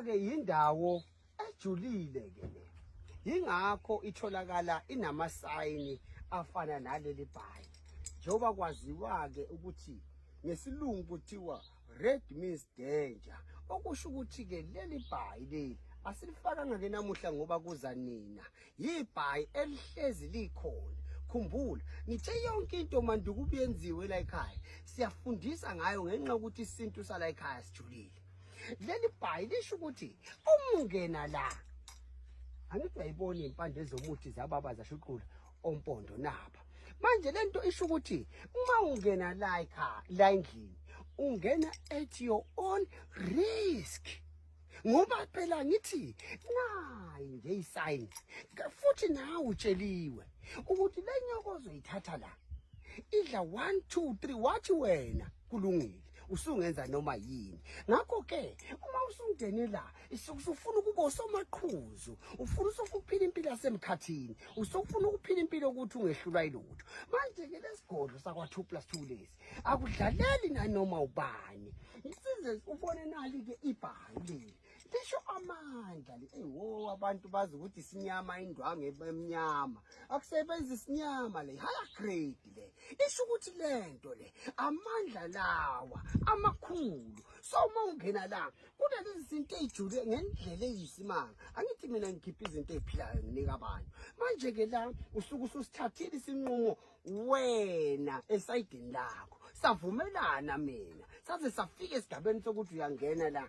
Lena-ke yindawo ejulile ke le. Yingakho itholakala inamasayini afana naleli bhayi. Njengoba kwaziwa-ke ukuthi ngesilungu kuthiwa red means danger, okusho ukuthi-ke leli bhayi leli asilifakanga ke namuhla ngoba kuza nina. Yibhayi elihlezi likhona. Khumbula, ngithe yonke into mandukubi yenziwe la ekhaya. Siyafundisa ngayo ngenxa yokuthi isintu sala ekhaya sijulile. Leli bhayi lisho ukuthi uma ungena la, angithi uyayibona iy'mpande zomuthi zababa zashuqula ompondo naba. Manje lento isho ukuthi uma ungena la ekhaya, la endlini, ungena at your own risk. Ngoba phela ngithi nayi nje isayini, futhi nawe utsheliwe ukuthi le nyoka ozoyithatha la idla 1 2 3, wathi wena kulungile, usungenza noma yini. Ngakho ke uma usungene la, usufuna ukuba usomaqhuzu, ufuna usufuna ukuphila impilo yasemkhathini, usufuna ukuphila impilo ukuthi ungehlulwa yilutho. Manje ke lesigodlo sakwa 2 plus 2 lesi akudlaleli nanoma ubani. Size ubone nali ke ibhayi leli lisho amandla le. Eyi wo, abantu bazi ukuthi isinyama, indwangu emnyama akusebenzi, isinyama le higher grade le isho ukuthi lento le amandla lawa amakhulu. So uma ungena la kulezi zinto ey'jule ngendlela eyisimanga, angithi mina ngikhipha izinto ey'philayo nginika abantu. Manje ke la usuke ususithathile isinqumo wena esayidini lakho, savumelana mina saze safika esigabeni sokuthi uyangena la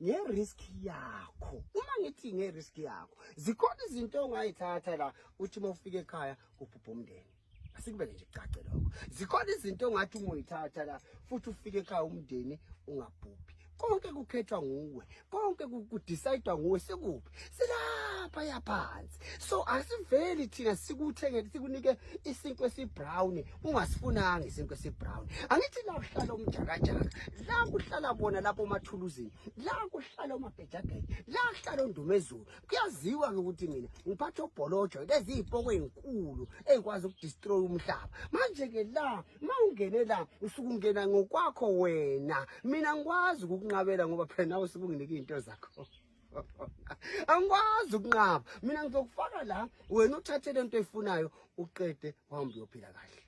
nge-risk yakho. Uma ngithi nge-risk yakho, zikhona izinto ongayithatha la uthi uma ufika ekhaya kubhubha umndeni. Asikubeke nje kucace lokho. Zikhona izinto ongathi uma uyithatha la futhi ufike ekhaya umndeni ungabhubhi. Konke kukhethwa nguwe, konke kudecide nguwe. Sikuphi? Silapha yaphansi. So asiveli thina sikuthenge sikunike isinkwa esibrown ungasifunanga isinkwa esibrown. Angithi la kuhlala umjakajaka, la kuhlala bona lapho omathuluzini, la kuhlala omabhejageje, la kuhlala ondumezulu. Kuyaziwa-ke ukuthi mina ngiphatha obholojo, lezi iy'poko ey'nkulu ey'kwazi ukudestroy umhlaba. Manje-ke la uma ungene la usuke ungena ngokwakho wena, mina ngikwazi ukukunqabela ngoba phela nawe usuke unginike iy'nto zakho. Angikwazi ukunqaba mina, ngizokufaka la, wena uthathe lento oyifunayo uqede uhambe uyophila kahle.